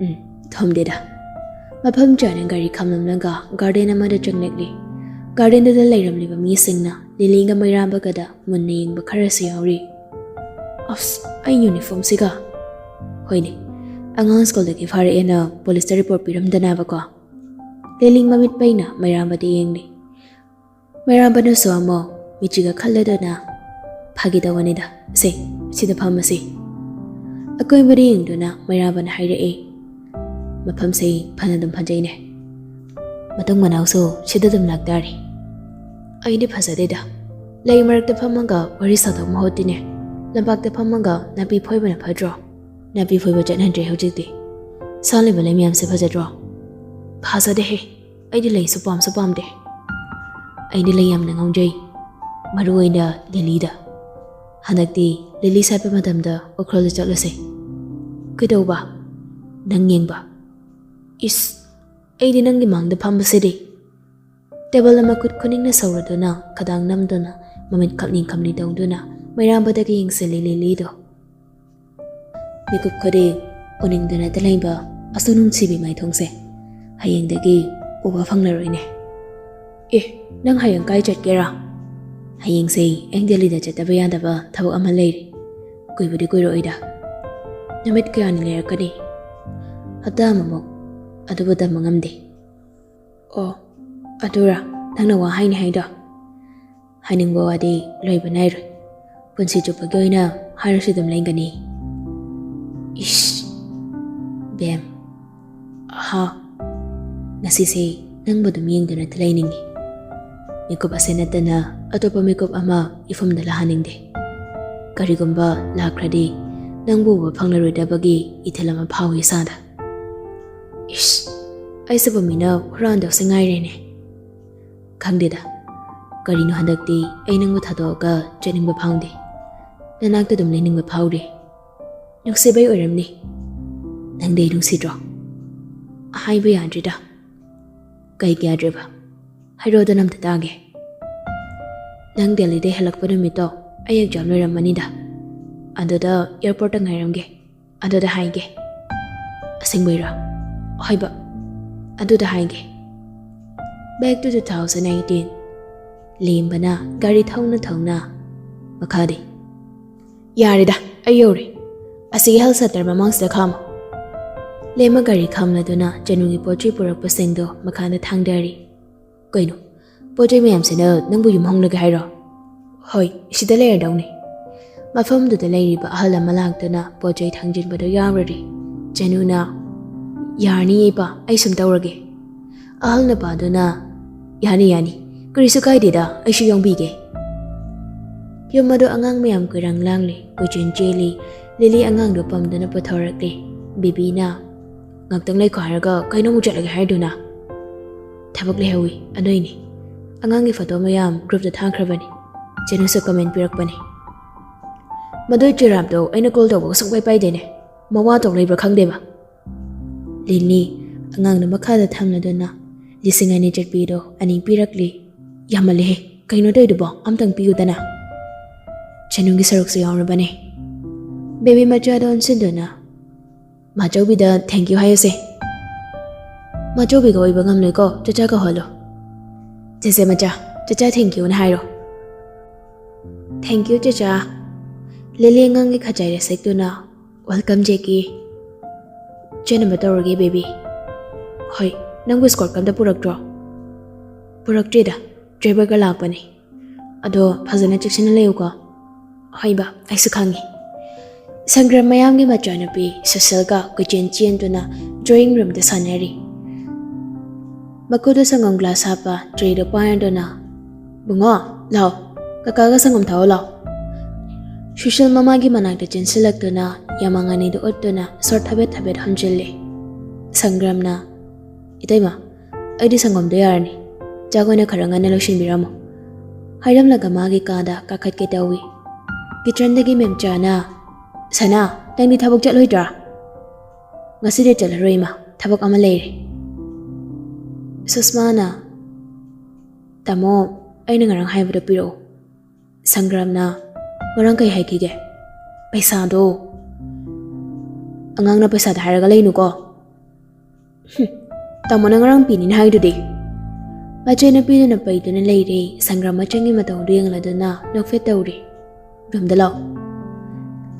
"ꯎꯝ, ꯊꯣꯝꯗꯦꯗ꯫" ꯃꯐꯝ ꯆꯥꯅ ꯒꯥꯔꯤ ꯈꯥꯝꯂꯝꯂꯒ ꯒꯥꯔꯗꯦꯟ ꯑꯃꯗ ꯆꯪꯂꯛꯂꯤ꯫ ꯒꯥꯔꯗꯦꯟꯗꯨꯗ ꯂꯩꯔꯝꯂꯤꯕ ꯃꯤꯁꯤꯡꯅ ꯂꯤꯂꯤꯒ ꯃꯩꯔꯥꯝꯕꯒꯗ ꯃꯨꯟꯅ ꯌꯦꯡꯕ ꯈꯔꯁꯨ ꯌꯥꯎꯔꯤ꯫ "ꯑꯁ, ꯑꯩ ꯌꯨꯅꯤꯐꯣꯔꯝꯁꯤꯒ꯫" "ꯍꯣꯏꯅꯦ, ꯑꯉꯥꯡ ꯁ꯭ꯀꯨꯜꯗꯒꯤ ꯐꯥꯔꯛꯑꯦꯅ ꯄꯨꯂꯤꯁꯇ ꯔꯤꯄꯣꯔꯠ ꯄꯤꯔꯝꯗꯅꯕꯀꯣ?" ꯂꯤꯂꯤ ꯃꯃꯤꯠ ꯄꯩꯅ ꯃꯩꯔꯥꯝꯕꯗ ꯌꯦꯡꯂꯤ꯫ ꯃꯩꯔꯥꯝꯕꯅꯁꯨ ꯑꯃꯨꯛ ꯃꯤꯆꯤꯒ ꯈꯜꯂꯗꯨꯅ, "ꯐꯥꯒꯤ ꯇꯧꯕꯅꯤꯗ, ꯁꯦ, ꯁꯤꯗ ꯐꯝꯃꯁꯤ꯫" ꯑꯀꯣꯏꯕꯗ ꯌꯦꯡꯗꯨꯅ ꯃꯩꯔꯥꯝꯕꯅ ꯍꯥꯏꯔꯛꯏ, "ꯃꯐꯝꯁꯤ ꯐꯅ ꯑꯗꯨꯝ ꯐꯖꯩꯅꯦ꯫ ꯃꯇꯨꯡ ꯃꯅꯥꯎꯁꯨ ꯁꯤꯗ ꯑꯗꯨꯝ ꯂꯥꯛꯇꯥꯔꯦ꯫" "ꯑꯩꯗꯤ ꯐꯖꯗꯦꯗ, ꯂꯩ ꯃꯔꯛꯇ ꯐꯝꯃꯒ ꯋꯥꯔꯤ ꯁꯥꯗꯧ ꯃꯍꯨꯠꯇꯤꯅꯦ꯫ ꯂꯝꯄꯥꯛꯇ ꯐꯝꯃꯒ ꯅꯥꯄꯤ ꯐꯣꯏꯕꯅ ꯐꯠꯇ꯭ꯔꯣ? ꯅꯥꯄꯤ ꯐꯣꯏꯕ ꯆꯠꯅꯗ꯭ꯔꯦ ꯍꯧꯖꯤꯛꯇꯤ꯫ ꯁꯥꯠꯂꯤꯕ ꯂꯩ ꯃꯌꯥꯝꯁꯦ ꯐꯖꯗ꯭ꯔꯣ? ꯐꯖꯗꯦꯍꯦ, ꯑꯩꯗꯤ ꯂꯩꯁꯨ ꯄꯥꯝꯁꯨ ꯄꯥꯝꯗꯦ꯫ ꯑꯩꯗꯤ ꯂꯩ ꯌꯥꯝꯅ ꯉꯥꯎꯖꯩ, ꯃꯔꯨ ꯑꯣꯏꯅ ꯂꯤꯂꯤꯗ꯫ ꯍꯟꯗꯛꯇꯤ ꯂꯤꯂꯤ ꯁꯥꯠꯄ ꯃꯇꯝꯗ ꯎꯈ꯭ꯔꯨꯜꯗ ꯆꯠꯂꯨꯁꯦ꯫ ꯀꯩꯗꯧꯕ? ꯅꯪ ꯌꯦꯡꯕ? ꯏꯁ, ꯑꯩꯗꯤ ꯅꯪꯒꯤ ꯃꯥꯡꯗ ꯐꯝꯕꯁꯤꯗꯤ꯫ ꯇꯦꯕꯜ ꯑꯃ ꯈꯨꯠ ꯈꯨꯅꯤꯡꯅ ꯁꯧꯔꯗꯨꯅ, ꯈꯗꯥꯡ ꯅꯝꯗꯨꯅ, ꯃꯃꯤꯠ ꯈꯞꯂꯤ ꯈꯞꯂꯤ ꯇꯧꯗꯨꯅ ꯃꯩꯔꯥꯕꯗꯒꯤ ꯌꯦꯡꯁꯤꯜꯂꯤ ꯂꯤꯂꯤꯗꯣ꯫ ꯃꯤꯀꯨꯞ ꯈꯨꯗꯤꯡ ꯎꯅꯤꯡꯗꯨꯅꯇ ꯂꯩꯕ ꯑꯁꯨꯛ ꯅꯨꯡꯁꯤꯕꯤ ꯃꯥꯏꯊꯣꯡꯁꯦ ꯍꯌꯦꯡꯗꯒꯤ ꯎꯕ ꯐꯪꯂꯔꯣꯏꯅꯦ꯫ ꯑꯦ, ꯅꯪ ꯍꯌꯦꯡ ꯀꯥꯏ ꯆꯠꯀꯦꯔꯥ? ꯍꯌꯦꯡꯁꯦ ꯑꯩ ꯗꯦꯜꯂꯤꯗ ꯆꯠꯇꯕ ꯌꯥꯗꯕ ꯊꯕꯛ ꯑꯃ ꯂꯩꯔꯦ꯫ ꯀꯨꯏꯕꯗꯤ ꯀꯨꯏꯔꯣꯏꯗ꯫ ꯅꯨꯃꯤꯠ ꯀꯌꯥꯅꯤ ꯂꯩꯔꯛꯀꯅꯤ? ꯍꯞꯇꯥ ꯑꯃꯃꯨꯛ꯫ ꯑꯗꯨꯕꯨ ꯇꯝꯕ ꯉꯝꯗꯦ꯫ ꯑꯣ, ꯑꯗꯨꯔꯥ ꯅꯪꯅ ꯋꯥ ꯍꯥꯏꯅꯤ ꯍꯥꯏꯗꯣ? ꯍꯥꯏꯅꯤꯡꯕ ꯋꯥꯗꯤ ꯂꯣꯏꯕ ꯅꯥꯏꯔꯣꯏ꯫ ꯄꯨꯟꯁꯤ ꯆꯨꯞꯄꯒꯤ ꯑꯣꯏꯅ ꯍꯥꯏꯔꯁꯨ ꯑꯗꯨꯝ ꯂꯩꯒꯅꯤ꯫ ꯏꯁ, ꯕꯦꯝ꯫ ꯑꯍꯥ, ꯉꯁꯤꯁꯦ ꯅꯪꯕꯨ ꯑꯗꯨꯝ ꯌꯦꯡꯗꯨꯅ ꯂꯩꯅꯤꯡꯉꯤ꯫ ꯃꯤꯀꯨꯞ ꯑꯁꯤ ꯅꯠꯇꯅ ꯑꯇꯣꯞꯄ ꯃꯤꯀꯨꯞ ꯑꯃ ꯏꯐꯝꯗ ꯂꯥꯛꯍꯟꯅꯤꯡꯗꯦ꯫ ꯀꯔꯤꯒꯨꯝꯕ ꯂꯥꯛꯈ꯭ꯔꯗꯤ ꯅꯪꯕꯨ ꯎꯕ ꯐꯪꯂꯔꯣꯏꯗꯕꯒꯤ ꯏꯊꯤꯜ ꯑꯃ ꯐꯥꯎꯏ ꯏꯁꯥꯗ꯫ ꯏꯁ, ꯑꯩꯁꯤꯕꯨ ꯃꯤꯅ ꯍꯨꯔꯥꯟꯗꯧꯁꯦ ꯉꯥꯏꯔꯦꯅꯦ꯫ ꯈꯪꯗꯦꯗ, ꯀꯔꯤꯅꯣ ꯍꯟꯗꯛꯇꯤ ꯑꯩ ꯅꯪꯕꯨ ꯊꯥꯗꯣꯛꯑꯒ ꯆꯠꯅꯤꯡꯕ ꯐꯥꯎꯗꯦ꯫ ꯅꯅꯥꯛꯇ ꯑꯗꯨꯝ ꯂꯩꯅꯤꯡꯕ ꯐꯥꯎꯔꯦ꯫ ꯅꯨꯡꯁꯤꯕꯩ ꯑꯣꯏꯔꯝꯅꯤ꯫ ꯅꯪꯗꯤ ꯑꯩ ꯅꯨꯡꯁꯤꯗ꯭ꯔꯣ? ꯍꯥꯏꯕ ꯌꯥꯗ꯭ꯔꯤꯗ꯫ ꯀꯩꯒꯤ ꯌꯥꯗ꯭ꯔꯤꯕ? ꯍꯥꯏꯔꯛꯑꯣꯗꯅ ꯑꯝꯇ ꯇꯥꯒꯦ꯫ ꯅꯪ ꯗꯦꯜꯂꯤꯗꯩ ꯍꯜꯂꯛꯄ ꯅꯨꯃꯤꯠꯇꯣ ꯑꯩ ꯑꯦꯛꯖꯥꯝ ꯂꯣꯏꯔꯝꯃꯅꯤꯗ꯫ ꯑꯗꯨꯗ ꯑꯦꯌꯔꯄꯣꯔꯠꯇ ꯉꯥꯏꯔꯝꯒꯦ꯫ ꯑꯗꯨꯗ ꯍꯥꯏꯒꯦ꯫ ꯑꯁꯦꯡꯕꯩꯔꯣ? ꯍꯣꯏꯕ꯫ ꯑꯗꯨꯗ ꯍꯥꯏꯒꯦ꯫ Back to two thousand eighteen꯫ ꯂꯦꯝꯕꯅ ꯒꯥꯔꯤ ꯊꯧꯅ ꯊꯧꯅ ꯃꯈꯥꯗꯤ꯫ ꯌꯥꯔꯦꯗ, ꯑꯩ ꯌꯧꯔꯦ꯫ ꯑꯁꯤꯒꯤ ꯍꯦꯜꯊ ꯁꯦꯟꯇꯔ ꯃꯃꯥꯡꯁꯤꯗ ꯈꯥꯝꯃꯣ꯫ ꯂꯦꯝꯃ ꯒꯥꯔꯤ ꯈꯥꯝꯂꯗꯨꯅ ꯆꯅꯨꯒꯤ ꯄꯣꯠ ꯆꯩ ꯄꯨꯔꯛꯄꯁꯤꯡꯗꯣ ꯃꯈꯥꯗ ꯊꯥꯡꯗꯔꯤ꯫ ꯀꯩꯅꯣ, ꯄꯣꯠ ꯆꯩ ꯃꯌꯥꯝꯁꯤꯅ ꯅꯪꯕꯨ ꯌꯨꯝ ꯍꯣꯡꯂꯒꯦ ꯍꯥꯏꯔꯣ? ꯍꯣꯏ, ꯁꯤꯗ ꯂꯩꯔꯗꯧꯅꯤ꯫ ꯃꯐꯝꯗꯨꯗ ꯂꯩꯔꯤꯕ ꯑꯍꯜ ꯑꯃ ꯂꯥꯛꯇꯨꯅ ꯄꯣꯠ ꯆꯩ ꯊꯥꯡꯖꯤꯟꯕꯗꯨ ꯌꯥꯎꯔꯔꯤ꯫ ꯆꯅꯨꯅ, "ꯌꯥꯔꯅꯤ ꯏꯄꯥ, ꯑꯩ ꯁꯨꯝ ꯇꯧꯔꯒꯦ꯫" ꯑꯍꯜ ꯅꯨꯄꯥꯗꯨꯅ, "ꯌꯥꯅꯤ, ꯌꯥꯅꯤ, ꯀꯔꯤꯁꯨ ꯀꯥꯏꯗꯦꯗ, ꯑꯩꯁꯨ ꯌꯥꯎꯕꯤꯒꯦ꯫" ꯌꯨꯝ ꯑꯗꯨ ꯑꯉꯥꯡ ꯃꯌꯥꯝ ꯀꯣꯏꯔꯥꯡ ꯂꯥꯡꯂꯤ, ꯀꯣꯏꯆꯦꯟ ꯆꯦꯜꯂꯤ꯫ ꯂꯤꯂꯤ ꯑꯉꯥꯡꯗꯨ ꯄꯝꯗꯨꯅ ꯄꯨꯊꯣꯔꯛꯂꯤ꯫ ꯕꯦꯕꯤꯅ, "ꯉꯥꯛꯇꯪ ꯂꯩꯈꯣ ꯍꯥꯏꯔꯒ ꯀꯩꯅꯣ ꯑꯃꯨꯛ ꯆꯠꯂꯒꯦ ꯍꯥꯏꯗꯨꯅ? ꯊꯕꯛ ꯂꯩꯍꯧꯋꯤ, ꯑꯗꯨꯏꯅꯤ꯫ ꯑꯉꯥꯡꯒꯤ ꯐꯣꯇꯣ ꯃꯌꯥꯝ ꯒ꯭ꯔꯨꯞꯇ ꯊꯥꯈ꯭ꯔꯕꯅꯤ꯫ ꯆꯦꯅꯨꯁꯨ ꯀꯃꯦꯟ ꯄꯤꯔꯛꯄꯅꯤ꯫ ꯃꯗꯨꯏ ꯆꯤꯔꯥꯞꯇꯣ ꯑꯩꯅ ꯀꯣꯜ ꯇꯧꯕꯒ ꯁꯨꯡꯄꯥꯏ ꯄꯥꯏꯗꯦꯅꯦ꯫ ꯃꯋꯥ ꯇꯣꯛ ꯂꯩꯕ꯭ꯔꯥ ꯈꯪꯗꯦꯕ꯫" ꯂꯤꯂꯤ ꯑꯉꯥꯡꯗꯨ ꯃꯈꯥꯗ ꯊꯝꯂꯗꯨꯅ ꯂꯤꯁꯤꯡ ꯑꯅꯤ ꯆꯠꯄꯤꯗꯣ ꯑꯅꯤ ꯄꯤꯔꯛꯂꯤ꯫ "ꯌꯥꯝꯃꯜꯂꯦꯍꯦ, ꯀꯩꯅꯣ ꯇꯧꯔꯤꯗꯨꯕꯣ? ꯑꯝꯇꯪ ꯄꯤꯌꯨꯗꯅ꯫" ꯆꯦꯅꯨꯒꯤ ꯁꯔꯨꯛꯁꯨ ꯌꯥꯎꯔꯕꯅꯦ꯫ ꯕꯦꯕꯤ ꯃꯆꯥꯗ ꯑꯣꯟꯁꯤꯟꯗꯨꯅ, "ꯃꯥꯆꯧꯕꯤꯗ thank you ꯍꯥꯏꯌꯨꯁꯦ꯫" "ꯃꯥꯆꯧꯕꯤꯒ ꯑꯣꯏꯕ ꯉꯝꯂꯣꯏꯀꯣ, ꯆꯆꯥ ꯀꯧꯍꯜꯂꯣ꯫" "ꯆꯦꯆꯦ ꯃꯆꯥ, ꯆꯆꯥ thank youꯅ ꯍꯥꯏꯔꯣ꯫" "Thank you ꯆꯆꯥ꯫" ꯂꯤꯂꯤ ꯑꯉꯥꯡꯒꯤ ꯈꯖꯥꯏꯗ ꯁꯦꯛꯇꯨꯅ, "Welcome ꯖꯦꯀꯤ꯫ ꯆꯦꯟꯅꯕ ꯇꯧꯔꯒꯦ ꯕꯦꯕꯤ꯫ ꯍꯣꯏ, ꯅꯪꯕꯨ ꯁ꯭ꯀꯣꯔꯠꯀ ꯑꯝꯇ ꯄꯨꯔꯛꯇ꯭ꯔꯣ?" "ꯄꯨꯔꯛꯇ꯭ꯔꯤꯗ, ꯗ꯭ꯔꯥꯏꯚꯔꯒ ꯂꯥꯛꯄꯅꯤ꯫ ꯑꯗꯣ ꯐꯖꯅ ꯆꯦꯛꯁꯤꯟꯅ ꯂꯩꯌꯨꯀꯣ꯫" "ꯍꯣꯏ ꯕꯥ, ꯑꯩꯁꯨ ꯈꯪꯉꯤ꯫" ꯁꯪꯒ꯭ꯔꯥꯝ ꯃꯌꯥꯝꯒꯤ ꯃꯆꯥꯅꯨꯄꯤ ꯁꯨꯁꯤꯜꯒ ꯀꯣꯏꯆꯦꯟ ꯆꯦꯟꯗꯨꯅ drawing roomꯗ ꯁꯥꯟꯅꯔꯤ꯫ ꯃꯈꯨꯠꯇ ꯁꯪꯒꯣꯝ ꯒ꯭ꯂꯥꯁ ꯍꯥꯞꯄ ꯇ꯭ꯔꯦꯗꯣ ꯄꯥꯏꯔꯗꯨꯅ, "ꯕꯨꯡꯉꯣ, ꯂꯥꯎ, ꯀꯀꯥꯒ ꯁꯪꯒꯣꯝ ꯊꯛꯑꯣ ꯂꯥꯎ꯫" ꯁꯨꯁꯤꯜ ꯃꯃꯥꯒꯤ ꯃꯅꯥꯛꯇ ꯆꯦꯟꯁꯤꯜꯂꯛꯇꯨꯅ ꯌꯥꯃꯥꯡ ꯑꯅꯤꯗꯨ ꯎꯠꯇꯨꯅ ꯁꯣꯔ ꯊꯕꯦꯠ ꯊꯕꯦꯠ ꯍꯣꯟꯖꯤꯜꯂꯤ꯫ ꯁꯪꯒ꯭ꯔꯥꯝꯅ, "ꯏꯇꯩꯃ, ꯑꯩꯗꯤ ꯁꯪꯒꯣꯝꯗꯣ ꯌꯥꯔꯅꯤ꯫ ꯆꯥꯛ ꯑꯣꯏꯅ ꯈꯔ ꯉꯟꯅ ꯂꯣꯏꯁꯤꯟꯕꯤꯔꯝꯃꯣ꯫" ꯍꯥꯏꯔꯝꯂꯒ ꯃꯥꯒꯤ ꯀꯥꯗ ꯀꯥꯈꯠꯀꯦ ꯇꯧꯏ꯫ ꯀꯤꯠꯆꯟꯗꯒꯤ ꯃꯦꯝꯆꯥꯅ, "ꯁꯅꯥ, ꯅꯪꯗꯤ ꯊꯕꯛ ꯆꯠꯂꯣꯏꯗ꯭ꯔꯥ?" "ꯉꯁꯤꯗꯤ ꯆꯠꯂꯔꯣꯏ ꯏꯃꯥ, ꯊꯕꯛ ꯑꯃ ꯂꯩꯔꯦ꯫" ꯁꯨꯁꯃꯥꯅ, "ꯇꯥꯃꯣ, ꯑꯩꯅ ꯉꯔꯥꯡ ꯍꯥꯏꯕꯗꯣ ꯄꯤꯔꯛꯑꯣ꯫" ꯁꯪꯒ꯭ꯔꯥꯝꯅ, "ꯉꯔꯥꯡ ꯀꯩ ꯍꯥꯏꯈꯤꯒꯦ?" "ꯄꯩꯁꯥꯗꯣ꯫" "ꯑꯉꯥꯡꯅ ꯄꯩꯁꯥꯗ ꯍꯥꯏꯔꯒ ꯂꯩꯅꯨꯀꯣ꯫" "ꯍꯨꯝ, ꯇꯥꯃꯣꯅ ꯉꯔꯥꯡ ꯄꯤꯅꯤꯅ ꯍꯥꯏꯗꯨꯗꯤ꯫" ꯃꯆꯦ ꯅꯨꯄꯤꯗꯨꯅ ꯄꯩꯗꯨꯅ ꯂꯩꯔꯦ꯫ ꯁꯪꯒ꯭ꯔꯥꯝ ꯃꯆꯟꯒꯤ ꯃꯇꯧꯗꯨ ꯌꯦꯡꯂꯗꯨꯅ ꯅꯣꯛꯐꯦꯠ ꯇꯧꯔꯤ꯫ "ꯔꯨꯝꯗ ꯂꯥꯎ꯫"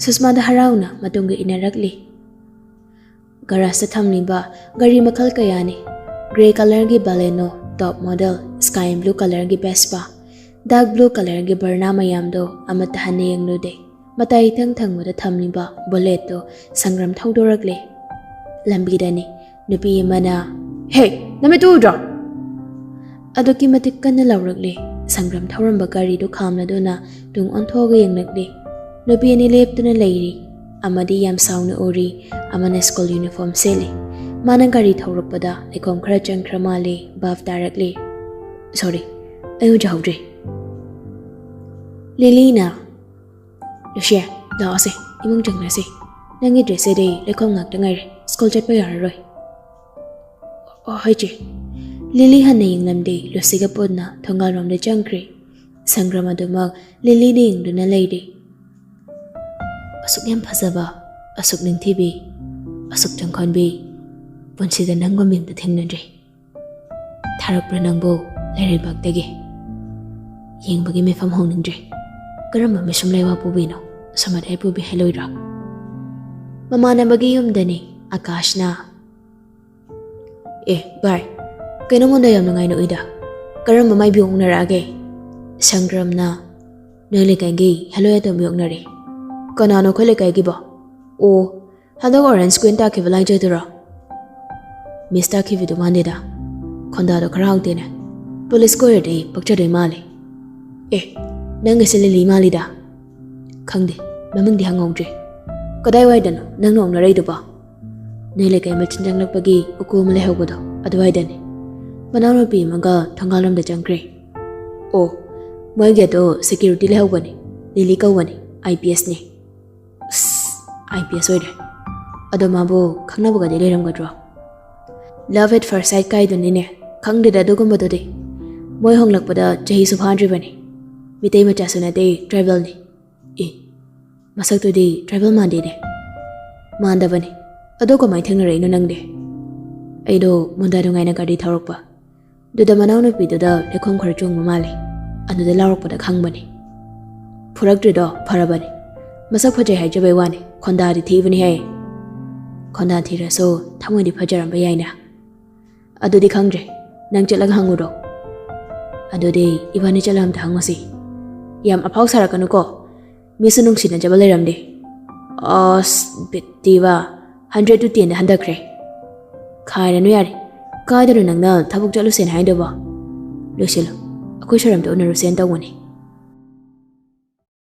ꯁꯨꯁꯃꯥꯗ ꯍꯔꯥꯎꯅ ꯃꯇꯨꯡꯒ ꯏꯟꯅꯔꯛꯂꯤ꯫ ꯒꯔꯥꯖꯇ ꯊꯝꯂꯤꯕ ꯒꯥꯔꯤ ꯃꯈꯜ ꯀꯌꯥꯅꯤ꯫ ꯒ꯭ꯔꯦ ꯀꯂꯔꯒꯤ Baleno, top model, sky blue ꯀꯂꯔꯒꯤ ꯚꯦꯁꯄꯥ, ꯗꯥꯔꯛ ꯕ꯭ꯂꯨ ꯀꯂꯔꯒꯤ ꯕꯔꯅꯥ ꯃꯌꯥꯝꯗꯣ ꯑꯃꯠꯇ ꯍꯟꯅ ꯌꯦꯡꯂꯨꯗꯦ꯫ ꯃꯇꯥꯏ ꯏꯊꯪ ꯊꯪꯕꯗ ꯊꯝꯂꯤꯕ ꯕꯨꯂꯦꯠꯇꯣ ꯁꯪꯒ꯭ꯔꯥꯝ ꯊꯧꯗꯣꯔꯛꯂꯦ꯫ ꯂꯝꯕꯤꯗꯅꯤ ꯅꯨꯄꯤ ꯑꯃꯅ, "ꯍꯦ, ꯅꯃꯤꯠꯇꯨ ꯎꯗ꯭ꯔꯣ?" ꯑꯗꯨꯛꯀꯤ ꯃꯇꯤꯛ ꯀꯟꯅ ꯂꯥꯎꯔꯛꯂꯦ꯫ ꯁꯪꯒ꯭ꯔꯝ ꯊꯧꯔꯝꯕ ꯒꯥꯔꯤꯗꯨ ꯈꯥꯝꯂꯗꯨꯅ ꯇꯨꯡ ꯑꯣꯟꯊꯣꯛꯑꯒ ꯌꯦꯡꯂꯛꯂꯤ꯫ ꯅꯨꯄꯤ ꯑꯅꯤ ꯂꯦꯞꯇꯨꯅ ꯂꯩꯔꯤ꯫ ꯑꯃꯗꯤ ꯌꯥꯝ ꯁꯥꯎꯅ ꯎꯔꯤ, ꯑꯃꯅ ꯁ꯭ꯀꯨꯜ ꯌꯨꯅꯤꯐꯣꯔꯝ ꯁꯦꯠꯂꯤ꯫ ꯃꯥꯅ ꯒꯥꯔꯤ ꯊꯧꯔꯛꯄꯗ ꯂꯩꯈꯣꯝ ꯈꯔ ꯆꯪꯈ꯭ꯔ ꯃꯥꯜꯂꯦ, ꯚꯥꯞ ꯇꯥꯔꯛꯂꯦ꯫ "ꯁꯣꯔꯤ, ꯑꯩ ꯎꯖꯍꯧꯗ꯭ꯔꯦ꯫" ꯂꯤꯂꯤꯅ, "ꯂꯨꯁꯤꯌꯥ, ꯂꯥꯛꯑꯣꯁꯦ, ꯏꯃꯨꯡ ꯆꯪꯂꯁꯦ꯫ ꯅꯪꯒꯤ ꯗ꯭ꯔꯦꯁꯁꯤꯗꯤ ꯂꯩꯈꯣꯝ ꯉꯥꯛꯇ ꯉꯥꯏꯔꯦ, ꯁ꯭ꯀꯨꯜ ꯆꯠꯄ ꯌꯥꯔꯔꯣꯏ꯫" "ꯑꯣ, ꯍꯣꯏ ꯆꯦ꯫" ꯂꯤꯂꯤ ꯍꯟꯅ ꯌꯦꯡꯂꯝꯗꯦ, ꯂꯨꯁꯤꯒ ꯄꯨꯟꯅ ꯊꯣꯡꯒꯥꯜꯔꯣꯝꯗ ꯆꯪꯈ꯭ꯔꯦ꯫ ꯁꯪꯒ꯭ꯔꯝ ꯑꯗꯨꯃꯛ ꯂꯤꯂꯤꯅ ꯌꯦꯡꯗꯨꯅ ꯂꯩꯔꯦ꯫ "ꯑꯁꯨꯛ ꯌꯥꯝ ꯐꯖꯕ, ꯑꯁꯨꯛ ꯅꯤꯡꯊꯤꯕꯤ, ꯑꯁꯨꯛ ꯆꯪꯈꯣꯟꯕꯤ ꯄꯨꯟꯁꯤꯗ ꯅꯪꯒꯨꯝꯕꯤ ꯑꯝꯇ ꯊꯦꯡꯅꯗ꯭ꯔꯤ꯫ ꯊꯥꯔꯛꯄ꯭ꯔꯥ ꯅꯪꯕꯨ ꯂꯩꯔꯩꯕꯥꯛꯇꯒꯤ? ꯌꯦꯡꯕꯒꯤ ꯃꯤꯐꯝ ꯍꯣꯡꯅꯤꯡꯗ꯭ꯔꯤ꯫ ꯀꯔꯝꯕ ꯃꯤꯁꯨꯝ ꯂꯩꯋꯥ ꯄꯨꯕꯤꯅꯣ ꯁꯃꯠ ꯑꯩ ꯄꯨꯕꯤ ꯍꯩꯂꯣꯏꯗ꯭ꯔꯥ?" ꯃꯃꯥꯟꯅꯕꯒꯤ ꯌꯨꯝꯗꯅꯤ꯫ ꯑꯀꯥꯁꯅ, "ꯑꯦ ꯚꯥꯏ, ꯀꯩꯅꯣ ꯃꯣꯟꯗ ꯌꯥꯝ ꯅꯨꯡꯉꯥꯏꯅ ꯎꯏꯗ꯫ ꯀꯔꯝꯕ ꯃꯥꯏꯕꯤ ꯑꯣꯛꯅꯔꯛꯑꯒꯦ?" ꯁꯪꯒ꯭ꯔꯝꯅ, "ꯅꯣꯏ ꯂꯩꯀꯥꯏꯒꯤ ꯍꯦꯂꯣꯏ ꯑꯇꯣꯝꯕꯤ ꯑꯣꯛꯅꯔꯦ꯫" "ꯀꯅꯥꯅꯣ ꯑꯩꯈꯣꯏ ꯂꯩꯀꯥꯏꯒꯤꯕꯣ?" "ꯑꯣ, ꯍꯟꯗꯛ ꯑꯣꯔꯦꯟꯖ ꯀ꯭ꯋꯤꯟ ꯇꯥꯈꯤꯕ ꯂꯥꯏꯖꯗꯨꯔꯣ? ꯃꯤꯁ ꯇꯥꯈꯤꯕꯗꯨ ꯃꯥꯟꯗꯦꯗ꯫ ꯈꯣꯟꯗꯥꯗꯣ ꯈꯔ ꯍꯥꯎꯇꯦꯅꯦ꯫ ꯄꯨꯂꯤꯁꯀ ꯑꯣꯏꯔꯗꯤ ꯄꯛꯆꯗꯣꯏ ꯃꯥꯜꯂꯦ꯫ ꯑꯦ, ꯅꯪꯒꯤꯁꯦ ꯂꯤꯂꯤ ꯃꯥꯜꯂꯤꯗ꯫" "ꯈꯪꯗꯦ, ꯃꯃꯤꯡꯗꯤ ꯍꯪꯍꯧꯗ꯭ꯔꯦ꯫ ꯀꯗꯥꯏꯋꯥꯏꯗꯅꯣ ꯅꯪꯅ ꯑꯣꯛꯅꯔꯛꯏꯗꯨꯕꯣ?" "ꯅꯣꯏ ꯂꯩꯀꯥꯏ ꯃꯆꯤꯟ ꯆꯪꯂꯛꯄꯒꯤ ꯎꯀꯨ ꯑꯃ ꯂꯩꯍꯧꯕꯗꯣ, ꯑꯗꯨꯋꯥꯏꯗꯅꯦ꯫" ꯃꯅꯥꯎꯅꯨꯄꯤ ꯑꯃꯒ ꯊꯣꯡꯒꯥꯜꯂꯣꯝꯗ ꯆꯪꯈ꯭ꯔꯦ꯫ "ꯑꯣ, ꯃꯣꯏꯒꯤ ꯑꯗꯣ ꯁꯦꯀ꯭ꯌꯨꯔꯤꯇꯤ ꯂꯩꯍꯧꯕꯅꯦ, ꯂꯤꯂꯤ ꯀꯧꯕꯅꯦ, ꯑꯥꯏ ꯄꯤ ꯑꯦꯁꯅꯦ꯫" ꯑꯁ, ꯑꯥꯏ ꯄꯤ ꯑꯦꯁ ꯑꯣꯏꯔꯦ꯫ ꯑꯗꯣ ꯃꯥꯕꯨ ꯈꯪꯅꯕꯒꯗꯤ ꯂꯩꯔꯝꯒꯗ꯭ꯔꯣ? Love at first sight ꯀꯥꯏꯗꯨꯅꯤꯅꯦ꯫ ꯈꯪꯗꯦꯗ ꯑꯗꯨꯒꯨꯝꯕꯗꯨꯗꯤ꯫ ꯃꯣꯏ ꯍꯣꯡꯂꯛꯄꯗ ꯆꯍꯤꯁꯨ ꯐꯥꯗ꯭ꯔꯤꯕꯅꯤ꯫ ꯃꯤꯇꯩ ꯃꯆꯥꯁꯨ ꯅꯠꯇꯦ, ꯇ꯭ꯔꯥꯏꯕꯦꯜꯅꯤ꯫ ꯑꯦ, ꯃꯁꯛꯇꯨꯗꯤ ꯇ꯭ꯔꯥꯏꯕꯦꯜ ꯃꯥꯟꯗꯦꯅꯦ꯫ ꯃꯥꯟꯗꯕꯅꯤ꯫ ꯑꯗꯣ ꯀꯃꯥꯏꯅ ꯊꯦꯡꯅꯔꯛꯏꯅꯣ ꯅꯪꯗꯤ? ꯑꯩꯗꯣ ꯃꯨꯟꯗꯥ ꯅꯨꯡꯉꯥꯏꯅ ꯒꯥꯔꯤ ꯊꯧꯔꯛꯄ꯫ ꯑꯗꯨꯗ ꯃꯅꯥꯎꯅꯨꯄꯤꯗꯨꯗ ꯂꯩꯈꯣꯝ ꯈꯔ ꯆꯣꯡꯕ ꯃꯥꯜꯂꯦ꯫ ꯑꯗꯨꯗ ꯂꯥꯎꯔꯛꯄꯗ ꯈꯪꯕꯅꯦ꯫ ꯐꯨꯔꯛꯇ꯭ꯔꯤꯗꯣ ꯐꯔꯕꯅꯦ꯫ ꯃꯁꯛ ꯐꯖꯩ ꯍꯥꯏꯖꯕꯩ ꯋꯥꯅꯦ, ꯈꯣꯟꯗꯥꯗꯤ ꯊꯤꯕꯅꯦꯍꯦ꯫ ꯈꯣꯟꯗꯥ ꯊꯤꯔꯁꯨ ꯊꯃꯣꯏꯗꯤ ꯐꯖꯔꯝꯕ ꯌꯥꯏꯅ꯫ ꯑꯗꯨꯗꯤ ꯈꯪꯗ꯭ꯔꯦ, ꯅꯪ ꯆꯠꯂꯒ ꯍꯪꯉꯨꯔꯣ꯫ ꯑꯗꯨꯗꯤ ꯏꯕꯥꯅꯤ ꯆꯠꯂ ꯑꯝꯇ ꯍꯪꯉꯨꯁꯤ꯫ ꯌꯥꯝ ꯑꯐꯥꯎ ꯁꯥꯔꯛꯀꯅꯨꯀꯣ, ꯃꯤꯁꯨ ꯅꯨꯡꯁꯤꯅꯖꯕ ꯂꯩꯔꯝꯗꯦ꯫ ꯑꯁ, ꯕꯤꯠꯇꯤꯕ, hundred to ten ꯍꯟꯊꯈ꯭ꯔꯦ꯫ ꯈꯥꯏꯔꯅꯨ ꯌꯥꯔꯦ, ꯀꯥꯏꯗꯅꯣ ꯅꯪꯅ ꯊꯕꯛ ꯆꯠꯂꯨꯁꯦꯅ ꯍꯥꯏꯗꯨꯕꯣ? ꯂꯣꯏꯁꯤꯜꯂꯨ, ꯑꯩꯈꯣꯏ ꯁꯣꯔꯨꯝꯗ ꯎꯅꯔꯨꯁꯦꯅ ꯇꯧꯕꯅꯦ꯫